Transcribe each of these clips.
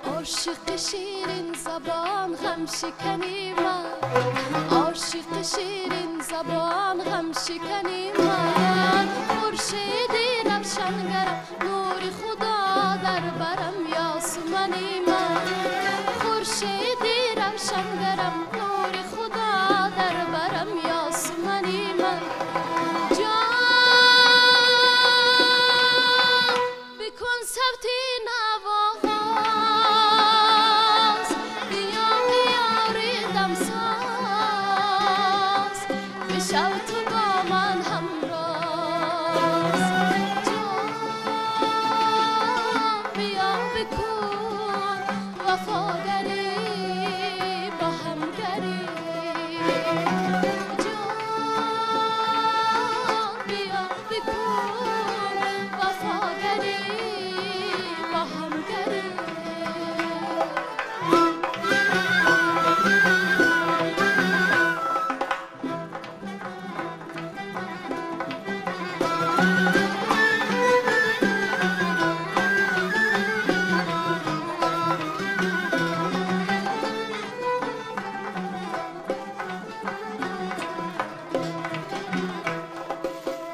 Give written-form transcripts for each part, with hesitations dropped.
عاشق شیرین زبان غم شکنی من، عاشق شیرین زبان غم شکنی من، خورشیدی روشنگرم نور خدا در برم یاسمنی من، خورشیدی روشنگرم نور خدا در برم یاسمنی من. جان بکن صوتی نواز، بیا یاری دمساز، بشو تو با من همراز. جان بیا بکن وفاگری با همگری، جان بیا بکن وفاگری با همگری.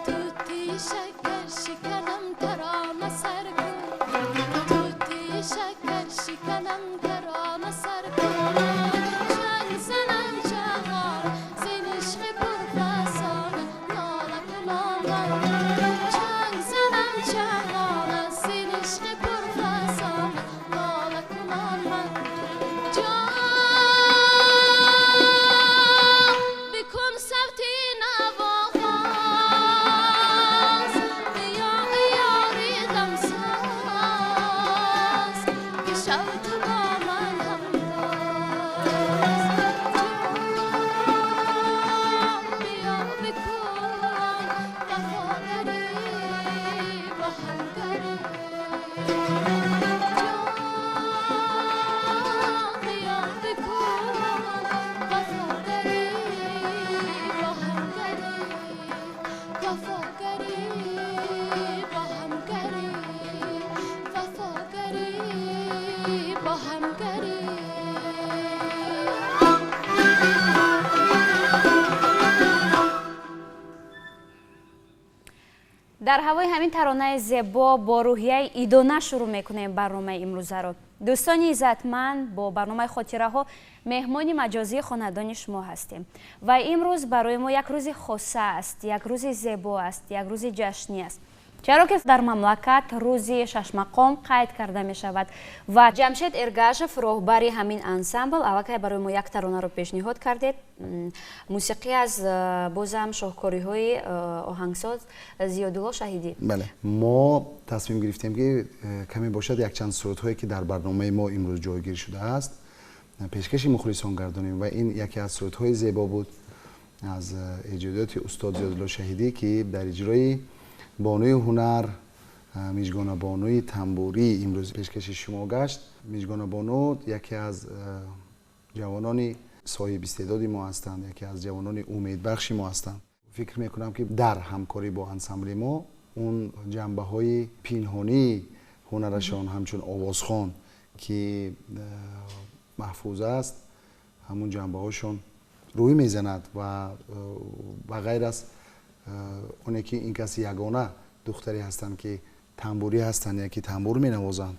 توتی شکر شکنم ترانه سر کن، توتی شکر شکنم ترانه سر کن، چنگ زنم چغار زین عشق پرفسانه ناله کنان من، چنگ زنم چغار زین عشق پرفسانه ناله کنان من. جان بکن صوتی نواز، بیا یاری دمساز، بشو تو با من همراز. جان بیا بکن وفاگری با همگری، جان بیا بکن وفاگری با همگری، وفاگری با همگری، وفاگری با همگری. Дар ҳавои ҳамин таронаи зебо бо рӯҳияи идона шурӯъ мекунем барномаи имрӯзаро. Дӯстони иззатманд, бо барномаи хотираҳо меҳмони маҷозии хонадони шумо ҳастем ва имрӯз барои мо як рӯзи хоса аст, як рӯзи зебо аст, як рӯзи ҷашнӣ аст, чаро ки дар мамлакат рӯзи шашмақом қайд карда мешавад ва Ҷамшед Эргашев, роҳбари ҳамин ансамбл, аллакай барои мо як таронаро пешниҳод кардед. Мусиқӣ аз бозам шоҳкориҳои оҳангсоз Зиёдулло Шаҳидӣ. Бале, мо тасмим гирифтем, ки каме бошад якчанд сурудҳое, ки дар барномаи мо имрӯз ҷойгир шудааст, пешкаши мухлисон гардонем ва ин яке аз сурудҳои зебо буд аз эҷодиёти устод Зиёдулло Шаҳидӣ, ки дар иҷрои бонуи ҳунар Мижгона бонуи тамбурӣ имрӯз пешкаши шумо гашт. Мижгона бону яке аз ҷавонони соҳибистеъдоди мо ҳастанд, яке аз ҷавонони умедбахши мо ҳастанд. Фикр мекунам, ки дар ҳамкорӣ бо ансамбли мо он ҷанбаҳои пинҳонии ҳунарашон ҳамчун овозхон, ки маҳфуз аст, ҳамун ҷанбаҳошон рӯй мезанад ва ба ғайр аз оне ки ин кас ягона духтаре ҳастанд, ки тамбурӣ ҳастанд, яке тамбур менавозанд,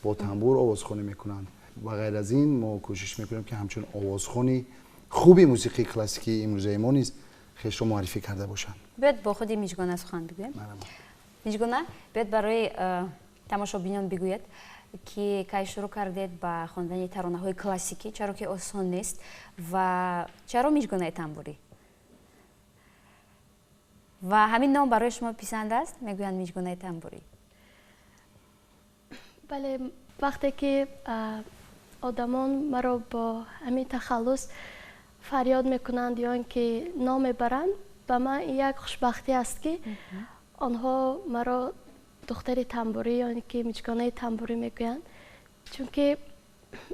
бо тамбур овозхонӣ мекунанд, ба ғайр аз ин мо кӯшиш мекунем, ки ҳамчун овозхони хуби мусиқии классикии имрӯзаи мо низ хешро муаррифӣ карда бошанд. Биёед бо худи Мижгона сухан бигӯем. Мижгона, биёед барои тамошобинон бигӯед, ки кай шурӯъ кардед ба хондани таронаҳои классикӣ, чаро ки осон нест ва чаро Мижгонаи тамбурӣ ва ҳамин ном барои шумо писанд аст, мегӯянд Мижгонаи тамбурӣ? Бале, вақте ки одамон маро бо ҳамин тахаллус фарёд мекунанд ё ин ки ном мебаранд, ба ман як хушбахтӣ аст, ки онҳо маро духтари тамбурӣ ё ин ки Мижгонаи тамбурӣ мегӯянд, чунки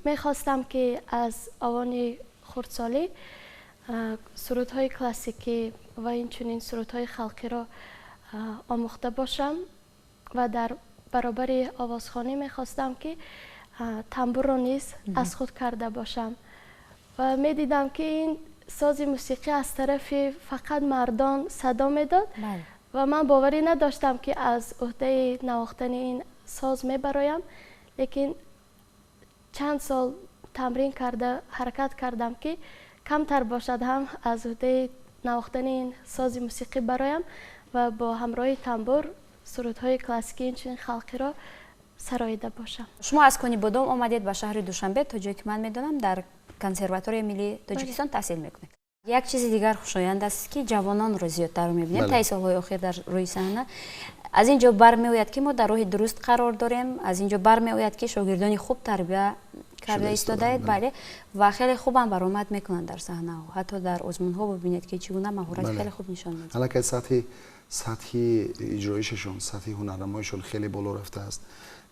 Мехостам, ки аз овони хурдсолӣ сурудҳои классикӣ ва инчунин сурудҳои халқиро омӯхта бошам ва дар баробари овозхонӣ мехостам, ки тамбурро низ аз худ карда бошам. Ва медидам, ки ин сози мусиқӣ аз тарафи фақат мардон садо медод ва ман боварӣ надоштам, ки аз уҳдаи навохтани ин соз мебароям, лекин чанд сол тамрин карда ҳаракат кардам, ки камтар бошад ҳам аз уҳдаи навохтани ин сози мусиқӣ бароям ва бо ҳамроҳи тамбур сурудҳои классикӣ, инчунин халқиро сароида бошам. Шумо аз Конибодом омадед ба шаҳри Душанбе. То ҷое ки ман медонам, дар Консерваторияи миллии Тоҷикистон таҳсил мекунед. Як чизи дигар хушоянд аст, ки ҷавононро зиёдтар мебинем таи солҳои охир дар рӯи саҳна. Аз ин ҷо бармеояд, ки мо дар роҳи дуруст қарор дорем. Аз ин ҷо бармеояд, ки шогирдони хуб тарбия карда истодаед, бале, ва хеле хубам баромад мекунанд дар саҳнаҳо. Ҳатто дар озмунҳо бибинед, ки чӣ гуна маҳорати хеле хуб нишон медиҳанд. Аллакай сатҳи иҷроишашон, сатҳи ҳунарнамоишон хеле боло рафтааст,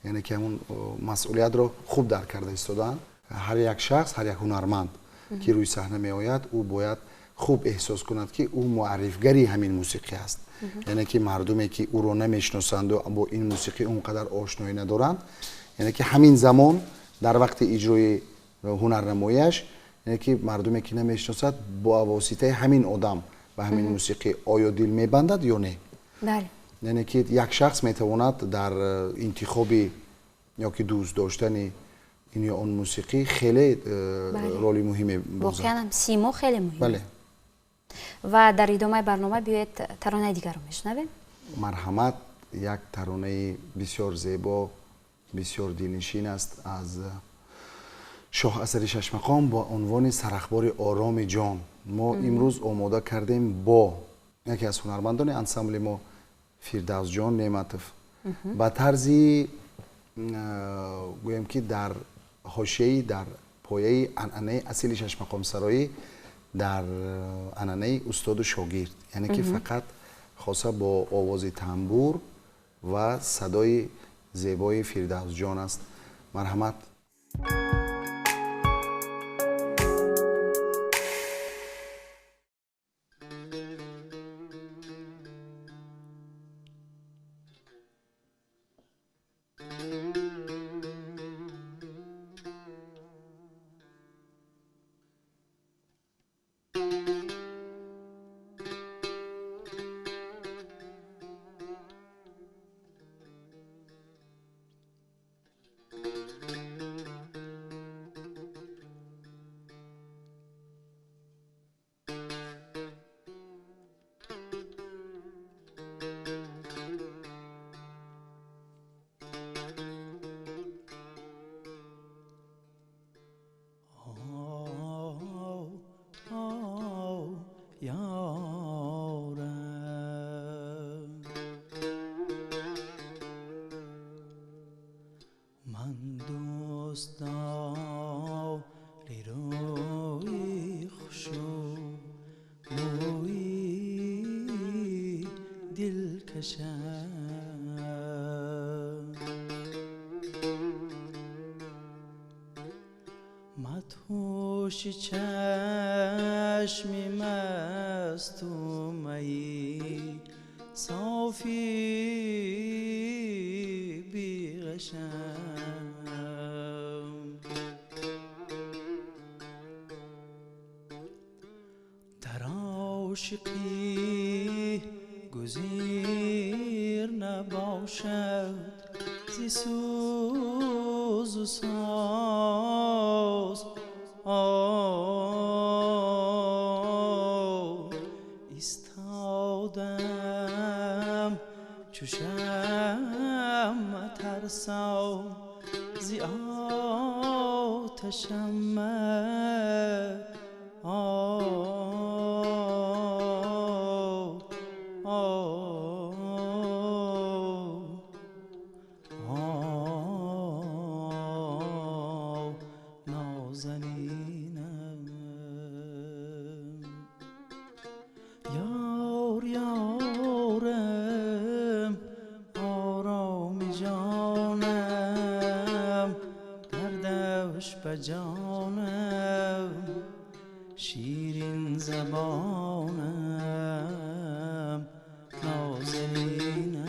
яъне ки ҳамун масъулиятро хуб дарк карда истодаанд. Ҳар як шахс, ҳар як ҳунарманд, ки рӯи саҳна меояд, ӯ бояд хуб эҳсос кунад, ки ӯ муаррифгари ҳамин мусиқӣ аст, яъне ки мардуме, ки ӯро намешиносанду бо ин мусиқӣ он қадар ошноӣ надоранд, яъне ки ҳамин замон дар вақти иҷрои ҳунарнамояш, яъне ки мардуме, ки намешиносад, бо воситаи ҳамин одам ба ҳамин мусиқӣ оё дил мебандад ё не. Яъне ки як шахс метавонад дар интихоби ё ки дӯст доштани ин ё он мусиқӣ хеле роли муҳиме бозад. Воқеан симо хеле муҳим. Бале. Ва дар идомаи барнома биёед таронаи дигарро мешунавем. Марҳамат, як таронаи бисёр зебо, бисёр дилнишин аст аз шоҳ асари Шашмақом бо унвони «Сарахбори ороми ҷон». Мо имрӯз омода кардем бо яке аз ҳунармандони ансамбли мо, Фирдавсҷон Неъматов, ба тарзи гӯем ки дар ҳошияи, дар пояи анъанаи асили шашмақомсароӣ, дар анъанаи устоду шогирд, яъне ки фақат хоса бо овози тамбур ва садои зебои Фирдавсҷон аст. Марҳамат. مدهوش چشم مست و می صافی بیغشم، در عاشقی گزیر نباشد ز سوز و ساز. ایستادم چو شمع ترسان ز آتشم. جانم شیرین زبانم نازنینم.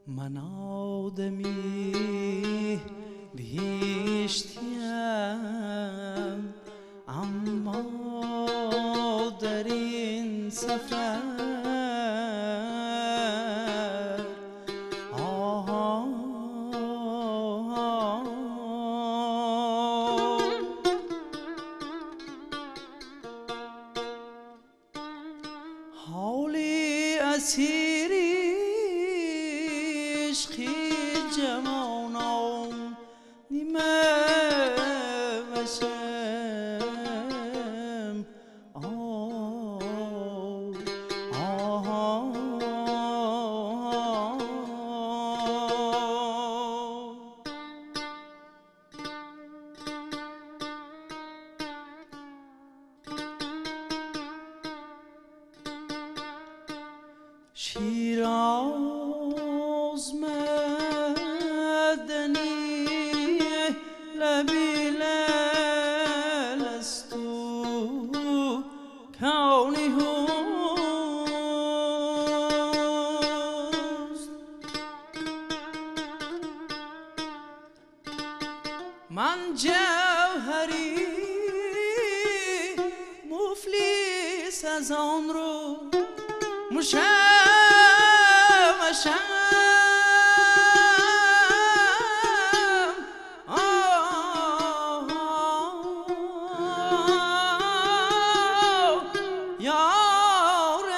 من آدمی بهشتیم اما در این سفر حالی اسیری عشقی جوانان نیمه وشم شیراز مدنی لبی لست کونی هست من جوهری مفلس از آن رو مشم یارم.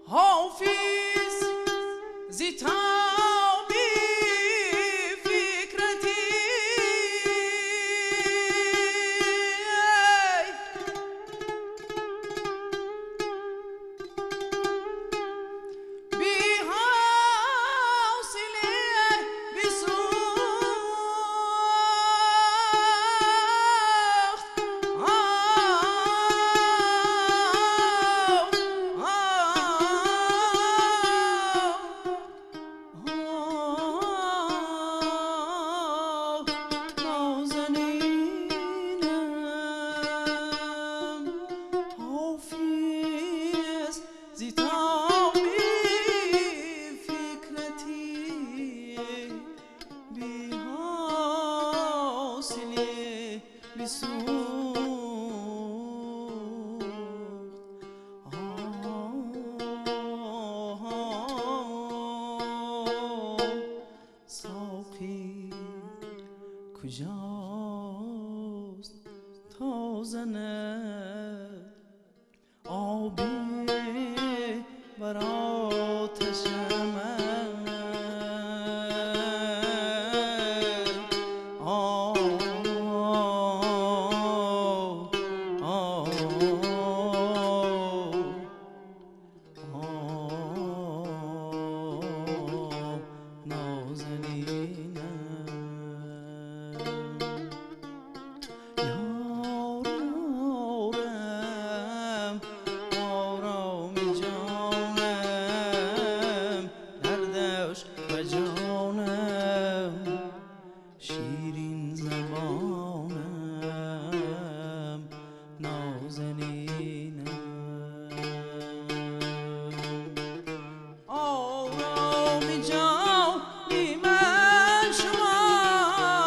حافظ زی تابی فکرتی بی حوصله بسوخت نازنینم. حافظ زی تابی فکرتی بی حاصله بسوخت ساقی کجاست تا زند آبی بر آتشم نازنینم. یارم آرام جانم دردش و جانم شیرین زبانم نازنینم. آرام جانی من شمایت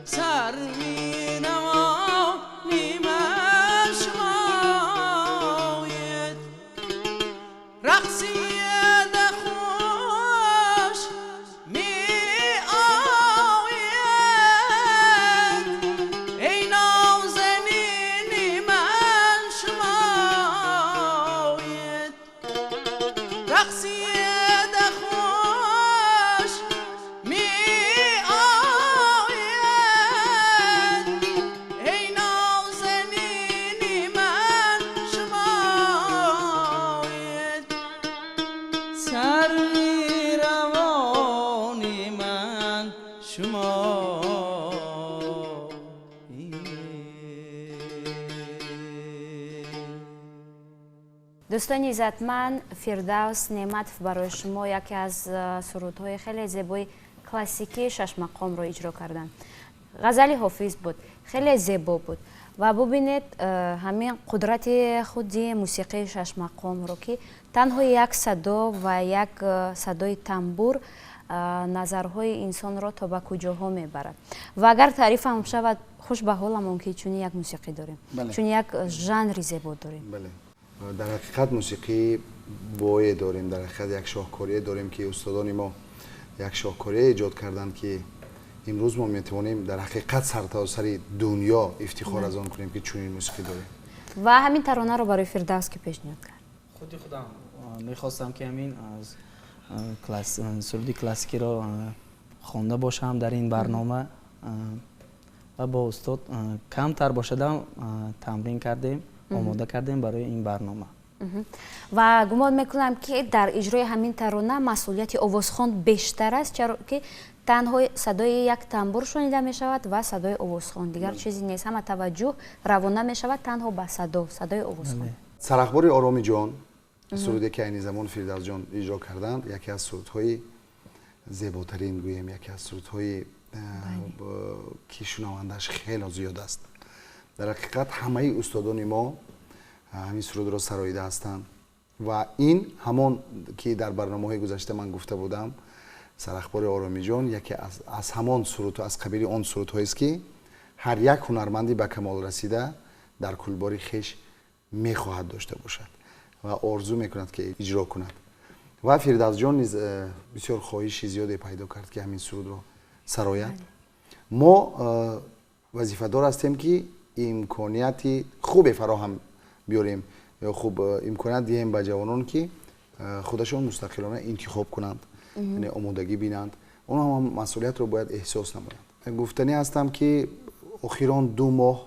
سر می نوانی من شمایت رقصید خوش می آید ای نازنینی من شمایت رقصید خوش می آید. Дӯстони иззатманд, Фирдавс Неъматов барои шумо яке аз сурудҳои хеле зебои классикии шашмақомро иҷро карданд. Ғазали Ҳофиз буд, хеле зебо буд. Ва бубинед ҳамин қудрати худи мусиқии шашмақомро, ки танҳо як садо ва як садои тамбур назарҳои инсонро то ба куҷоҳо мебарад. Ва агар таърифам шавад, хуш ба ҳоламон, ки чунин як мусиқӣ дорем, чунин як жанри зебо дорем. Дар ҳақиқат мусиқии бое дорем, дар ҳақиқат як шоҳкорие дорем, ки устодони мо як шоҳкорие эҷод карданд, ки имрӯз мо метавонем дар ҳақиқат сартосари дунё ифтихор аз он кунем, ки чунин мусиқӣ дорем. Ва ҳамин таронаро барои Фирдавс ки пешниҳод кард? Худи худам мехостам, ки ҳамин суруди классикиро хонда бошам дар ин барнома ва бо устод камтар бошадам тамрин кардем, омода кардем барои ин барнома. Ва гумон мекунам, ки дар иҷрои ҳамин тарона масъулияти овозхон бештар аст, чаро ки танҳо садои як тамбур шунида мешавад ва садои овозхон, дигар чизе нест. Ҳама таваҷҷӯҳ равона мешавад танҳо ба садои овозхон. Сарахбори Оромиҷон, суруде ки айни замон Фирдавсҷон иҷро карданд, яке аз сурудҳои зеботарин, гӯем, яке аз сурудҳои ки шунавандааш хело зиёд аст. Дар ҳақиқат ҳамаи устодони мо ҳамин сурудро сароида ҳастанд ва ин ҳамон ки дар барномаҳои гузашта ман гуфта будам, Сарахбори Оромиҷон яке аз ҳамон суруд, аз қабили он сурудҳоест, ки ҳар як ҳунарманди ба камол расида дар кулбори хеш мехоҳад дошта бошад ва орзу мекунад, ки иҷро кунад. Ва Фирдавсҷон низ бисёр хоҳиши зиёде пайдо кард, ки ҳамин сурудро сарояд. Мо вазифадор ҳастем, ки имконияти хубе фароҳам биёрем ё хуб имконият диҳем ба ҷавонон, ки худашон мустақилона интихоб кунанд, яъне омодагӣ бинанд. Онҳо ҳам масъулиятро бояд эҳсос намоянд. Гуфтанӣ ҳастам, ки охирон 2 моҳ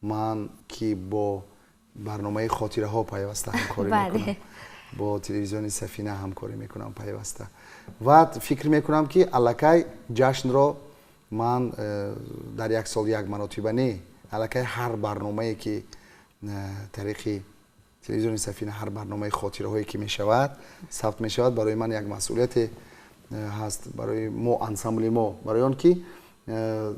ман ки бо барномаи хотираҳо пайваста ҳамкорӣ мекунам, бо телевизиони Сафина ҳамкорӣ мекунам пайваста ва фикр мекунам, ки аллакай ҷашнро ман дар як сол як маротиба не, аллакай ҳар барномае ки тариқи телевизиони Сафина, ҳар барномаи хотираҳое ки мешавад, сабт мешавад, барои ман як масъулияте ҳаст, барои мо, ансамбли мо, барои он ки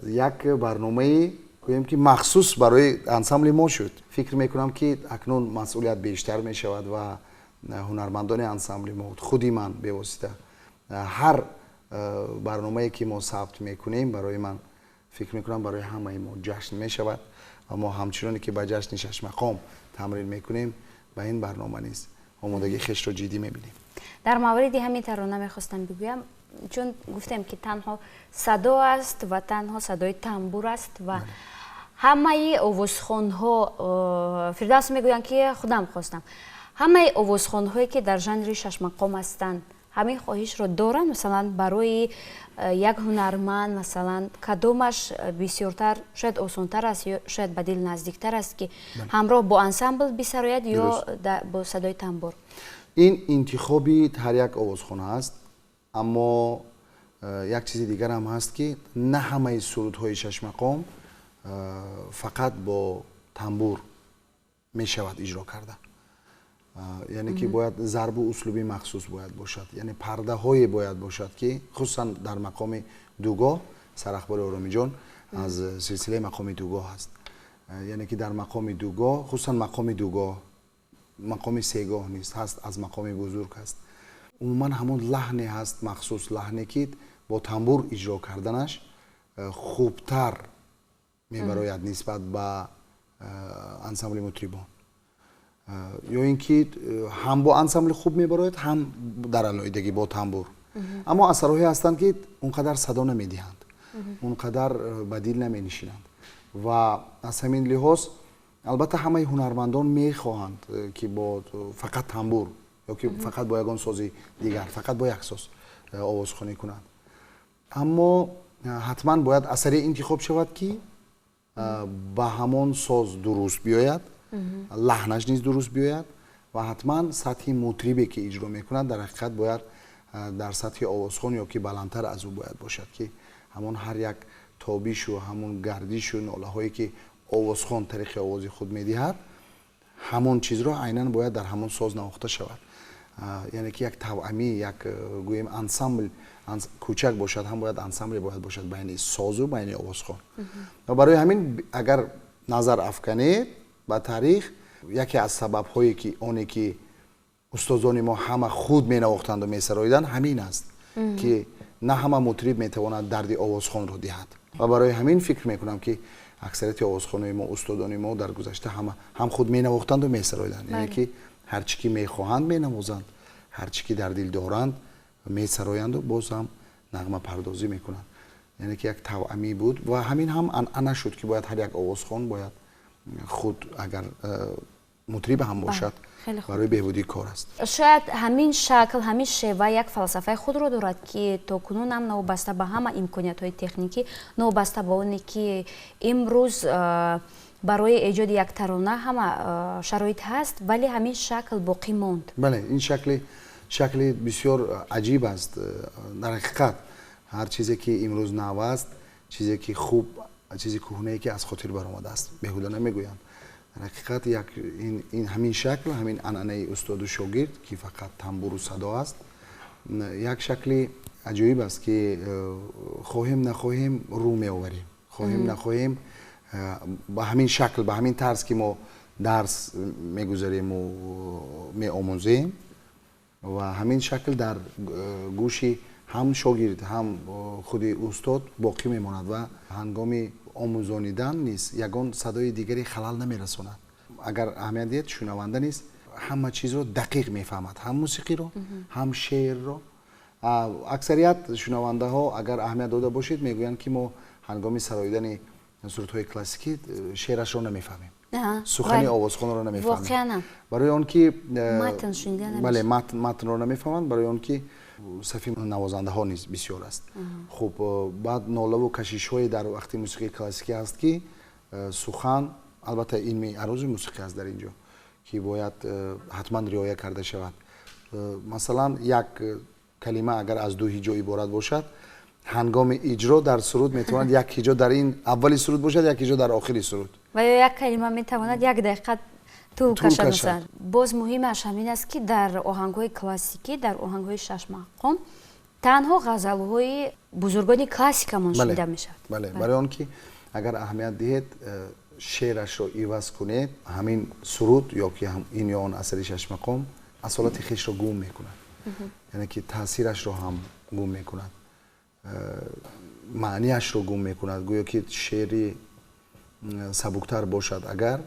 як барномаи, гӯем, ки махсус барои ансамбли мо шуд. Фикр мекунам, ки акнун масъулият бештар мешавад ва ҳунармандони ансамбли мо, худи ман бевосита, ҳар барномае ки мо сабт мекунем, барои ман, фикр мекунам, барои ҳамаи мо ҷашн мешавад ва мо ҳамчуноне ки ба ҷашни шашмақом тамрин мекунем, ба ин барнома низ омодагии хешро ҷиддӣ мебинем. Дар мавриди ҳамин тарона мехостам бигӯям, чун гуфтем, ки танҳо садо аст ва танҳо садои тамбур аст ва ҳамаи овозхонҳо, Фирдавс мегӯянд, ки худам хостам, ҳамаи овозхонҳое ки дар жанри шашмақом ҳастанд, ҳамин хоҳишро доранд. Масалан, барои як ҳунарманд, масалан, кадомаш бисёртар шояд осонтар аст ё шояд ба дил наздиктар аст, ки ҳамроҳ бо ансамбл бисарояд ё бо садои тамбур? Ин интихоби ҳар як овозхона аст, аммо як чизи дигар ҳам ҳаст, ки на ҳамаи сурудҳои шашмақом фақат бо тамбур мешавад иҷро карда, яъне ки бояд зарбу услуби махсус бояд бошад, яъне пардаҳое бояд бошад, ки хусусан дар мақоми дугоҳ. Сарахбори Оромиҷон аз силсилаи мақоми дугоҳ аст, яъне ки дар мақоми дугоҳ, хусусан мақоми дугоҳ, мақоми сегоҳ низ ҳаст, аз мақоми бузург ҳаст. Умуман ҳамон лаҳне ҳаст, махсус лаҳне, ки бо тамбур иҷро карданаш хубтар мебарояд нисбат ба ансамбли мутрибон, ё ин ки ҳам бо ансамбли хуб мебарояд, ҳам дар алоҳидагӣ бо тамбур. Аммо асарҳое ҳастанд, ки он қадар садо намедиҳанд, он қадар ба дил наменишинанд ва аз ҳамин лиҳоз албатта ҳамаи ҳунармандон мехоҳанд, ки бо фақат тамбур ё ки фақат бо ягон сози дигар, фақат бо як соз овозхонӣ кунанд, аммо ҳатман бояд асаре интихоб шавад, ки ба ҳамон соз дуруст биёяд, лаҳнаш низ дуруст биёяд ва ҳатман сатҳи мутрибе ки иҷро мекунад, дар ҳақиқат бояд дар сатҳи овозхон ё ки баландтар аз ӯ бояд бошад, ки ҳамон ҳар як тобишу ҳамон гардишу нолаҳое ки овозхон тариқи овози худ медиҳад. Ҳамон чизро айнан бояд дар ҳамон соз навохта шавад. Яъне ки як тавъамӣ, як гӯем ансамбл кӯчак бошад ҳам, бояд ансамбле бояд бошад байни созу байни овозхон. Ва барои ҳамин, агар назар афканед ба таърих, яке аз сабабҳое ки оне ки устозони мо ҳама худ менавохтанду месароиданд, ҳамин аст, ки на ҳама мутриб метавонад дарди овозхонро диҳад. Ва барои ҳамин фикр мекунам, ки аксарияти овозхонои мо, устодони мо дар гузашта ҳама ҳам худ менавохтанду месароиданд, яъне ки ҳар чӣ ки мехоҳанд менавозанд, ҳар чӣ ки дар дил доранд месароянду боз ҳам нағмапардозӣ мекунанд. Яъне ки як тавъамӣ буд ва ҳамин ҳам анъана шуд, ки бояд ҳар як овозхон бояд худ, агар мутриб ҳам бошад, барои беҳбудии кор аст. Шояд ҳамин шакл, ҳамин шева як фалсафаи худро дорад, ки то кунун ҳам, новобаста ба ҳама имкониятҳои техникӣ, новобаста ба оне ки имрӯз барои эҷоди як тарона ҳама шароит ҳаст, вале ҳамин шакл боқӣ монд. Бале, ин шакли бисёр аҷиб аст. Дар ҳақиқат, ҳар чизе ки имрӯз нав аст, чизе ки хуб, чизи кӯҳнае ки аз хотир баромадааст, беҳуда намегӯянд. Дар ҳақиқат, як ин ҳамин шакл, ҳамин анъанаи устоду шогирд, ки фақат тамбуру садо аст, як шакли аҷоиб аст, ки хоҳем нахоҳем рӯ меоварем, хоҳем нахоҳем ба ҳамин шакл, ба ҳамин тарз, ки мо дарс мегузарему меомӯзем, ва ҳамин шакл дар гӯши ҳам шогирд, ҳам худи устод боқӣ мемонад ва ҳангоми омӯзонидан низ ягон садои дигаре халал намерасонад. Агар аҳамият диҳед, шунаванда низ ҳама чизро дақиқ мефаҳмад, ҳам мусиқиро, ҳам шеърро. Аксарият шунавандаҳо, агар аҳамият дода бошед, мегӯянд, ки мо ҳангоми сароидани сурудҳои классикӣ шеърашро намефаҳмем, сухани овозхонро намефаҳмем, барои он ки, бале, матнро намефаҳманд, барои он ки сафи навозандаҳо низ бисёр аст. Хуб, баъд нолаву кашишҳое дар вақти мусиқии классикӣ ҳаст, ки сухан, албатта, илми арӯзи мусиқӣ аст дар ин ҷо, ки бояд ҳатман риоя карда шавад. Масалан, як калима агар аз ду ҳиҷо иборат бошад, ҳангоми иҷро дар суруд метавонад як ҳиҷо дар ин аввали суруд бошад, як ҳиҷо дар охири суруд. Ва ё як калима метавонад як дақиқа тӯл кашад, масалан. Боз муҳимаш ҳамин аст, ки дар оҳангҳои классикӣ, дар оҳангҳои шашмақом танҳо ғазалҳои бузургони классикамон шунида мешавад. Бале, барои он ки агар аҳамият диҳед, шеърашро иваз кунед, ҳамин суруд ё ки ин ё он асари шашмақом асолати хешро гум мекунад, яъне ки таъсирашро ҳам гум мекунад, маънияшро гум мекунад. Гӯё ки шеъри сабуктар бошад, агар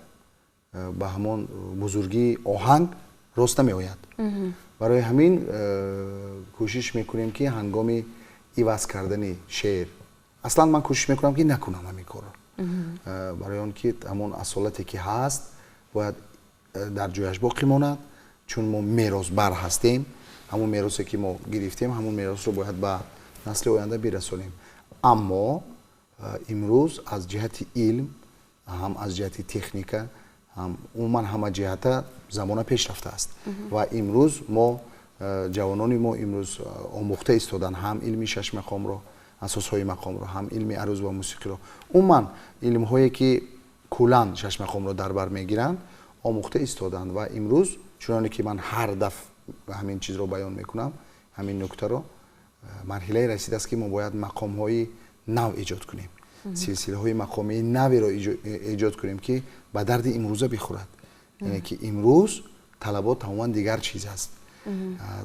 ба ҳамон бузургии оҳанг рост намеояд. Барои ҳамин кӯшиш мекунем, ки ҳангоми иваз кардани шеър, аслан ман кӯшиш мекунам, ки накунам ҳамин корро, барои он ки ҳамон асолате ки ҳаст бояд дар ҷояш боқӣ монад, чун мо меросбар ҳастем. Ҳамон меросе ки мо гирифтем, ҳамон меросро бояд ба насли оянда бирасонем. Аммо имрӯз аз ҷиҳати илм, ҳам аз ҷиҳати техника, ҳам умуман ҳама ҷиҳата замона пеш рафтааст ва имрӯз мо, ҷавонони мо имрӯз омӯхта истоданд ҳам илми шашмақомро, асосҳои мақомро, ҳам илми аруз ва мусиқиро, умуман илмҳое ки куллан шашмақомро дар бар мегиранд, омӯхта истоданд. Ва имрӯз, чуноне ки ман ҳар дафъ ҳамин чизро баён мекунам, ҳамин нуктаро, марҳилае расидааст, ки мо бояд мақомҳои нав эҷод кунем, силсилаҳои мақомии наверо эҷод кунем, ки ба дарди имрӯза бихӯрад. Яъне ки имрӯз талабот тамоман дигар чиз аст.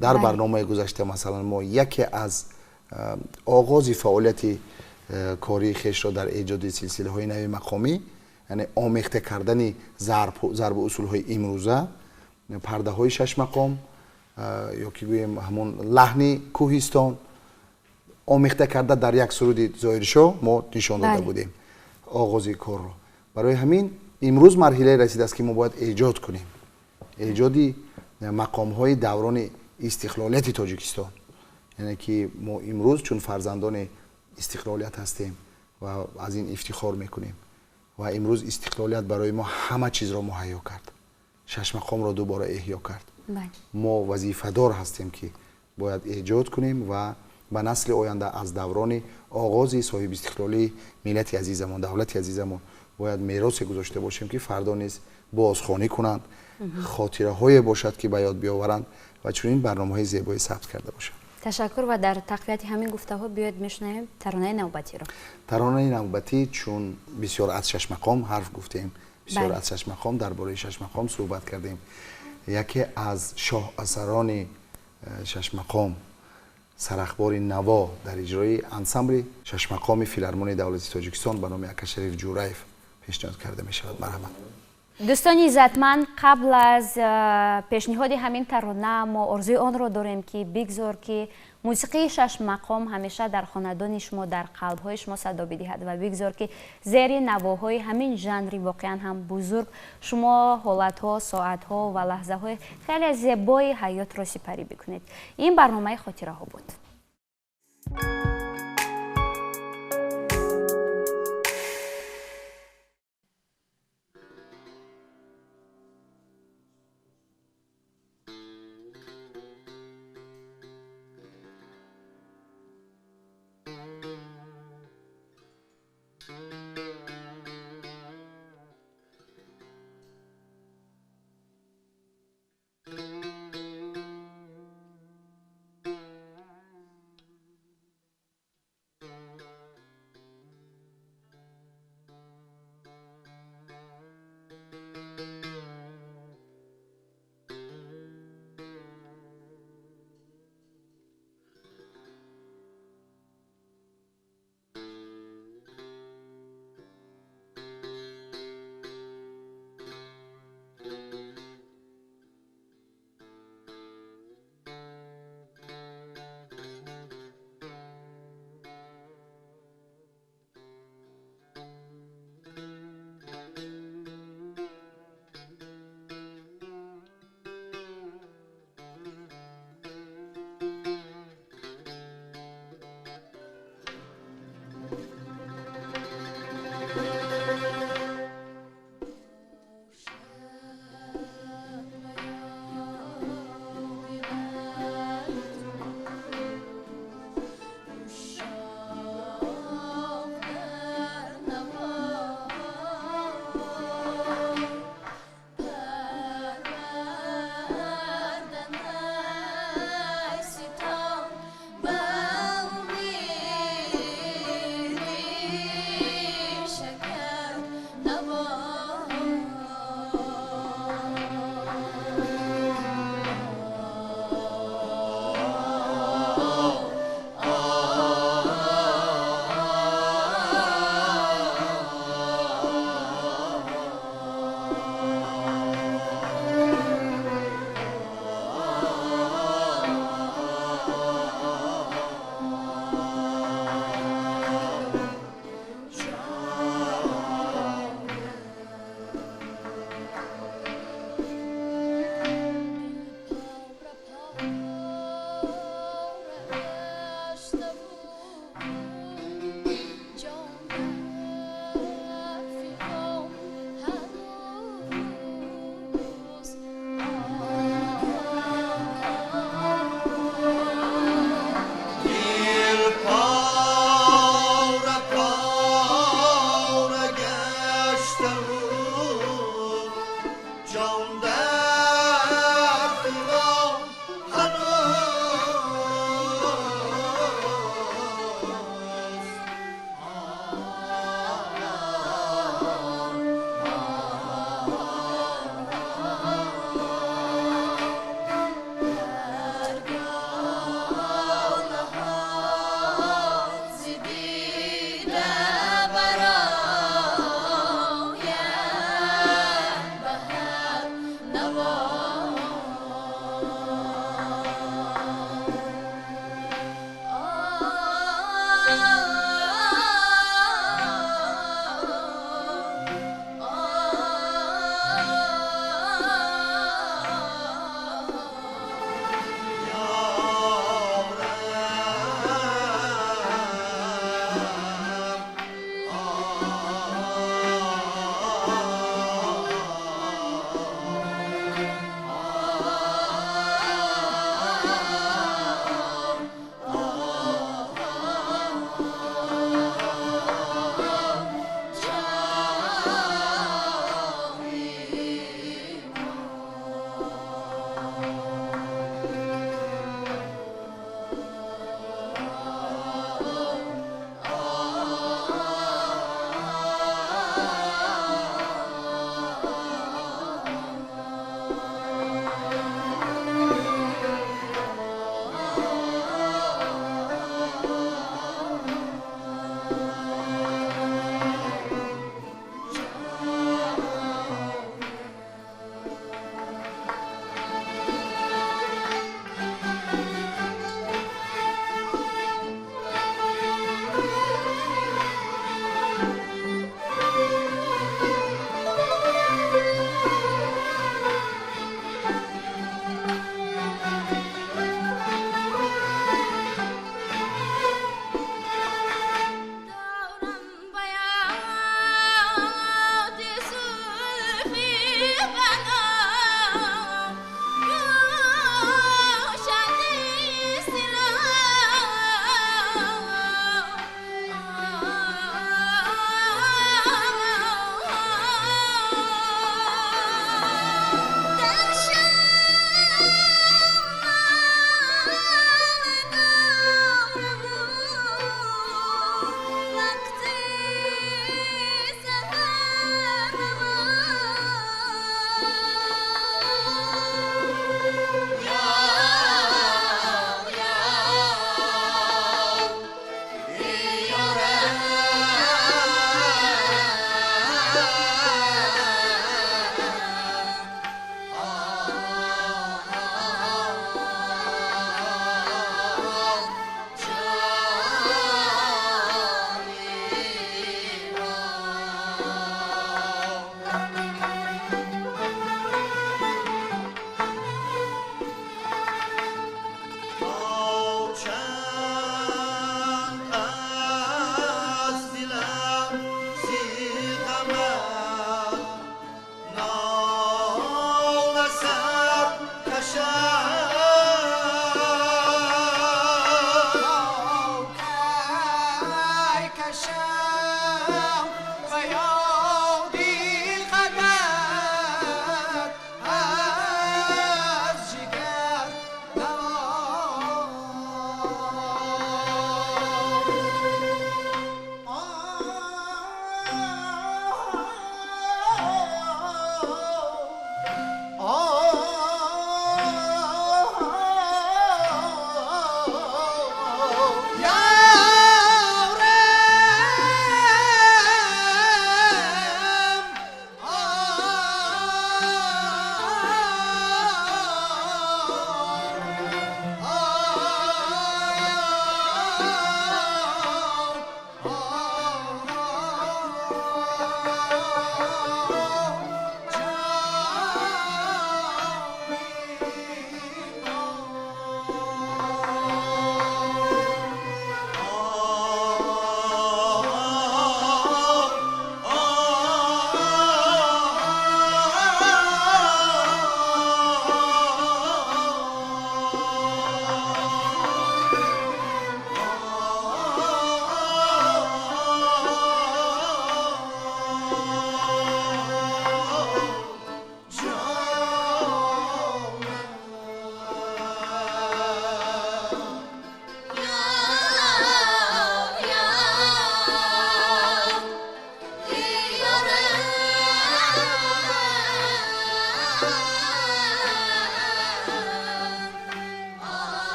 Дар барномаи гузашта, масалан, мо яке аз оғози фаъолияти кории хешро дар эҷоди силсилаҳои нави мақомӣ, яъне омехта кардани зарбу усулҳои имрӯза, пардаҳои шашмақом ё ки гӯем ҳамон лаҳни кӯҳистон омехта карда дар як суруди Зоҳиршоҳ мо нишон дода будем оғози корро. Барои ҳамин имрӯз марҳилае расидааст, ки мо бояд эҷод кунем, эҷоди мақомҳои даврони истиқлолияти Тоҷикистон. Яъне ки мо имрӯз чун фарзандони истиқлолият ҳастем ва аз ин ифтихор мекунем, ва имрӯз истиқлолият барои мо ҳама чизро муҳайё кард, шашмақомро дубора эҳё кард, мо вазифадор ҳастем, ки бояд эҷод кунем ва Ба насли оянда аз даврони оғози соҳибистиқлолии миллати азизамон, давлати азизамон бояд меросе гузошта бошем, ки фардо низ бозхонӣ кунанд, хотираҳое бошад, ки ба ёд биёваранд ва чунин барномаҳои зебое сабт карда бошанд. Ташаккур. Ва дар тақвияти ҳамин гуфтаҳо биёед, мешунавем таронаи навбатиро. Таронаи навбатӣ, чун бисёр аз шашмақом ҳарф гуфтем, бисёр аз шашмақом, дар бораи шашмақом суҳбат кардем, яке аз шоҳасарони шашмақом, Сарахбори наво, дар иҷрои ансамбли шашмақоми Филармонияи давлати Тоҷикистон ба номи Акашариф Ҷураев пешниҳод карда мешавад. Марҳамат. Дӯстони иззатманд, қабл аз пешниҳоди ҳамин тарона мо орзуи онро дорем, ки бигзор, ки мусиқии шашмақом ҳамеша дар хонадони шумо, дар қалбҳои шумо садо бидиҳад ва бигзор, ки зери навоҳои ҳамин жанри воқеан ҳам бузург шумо ҳолатҳо, соатҳо ва лаҳзаҳои хеле зебои ҳаётро сипарӣ бикунед. Ин барномаи хотираҳо буд.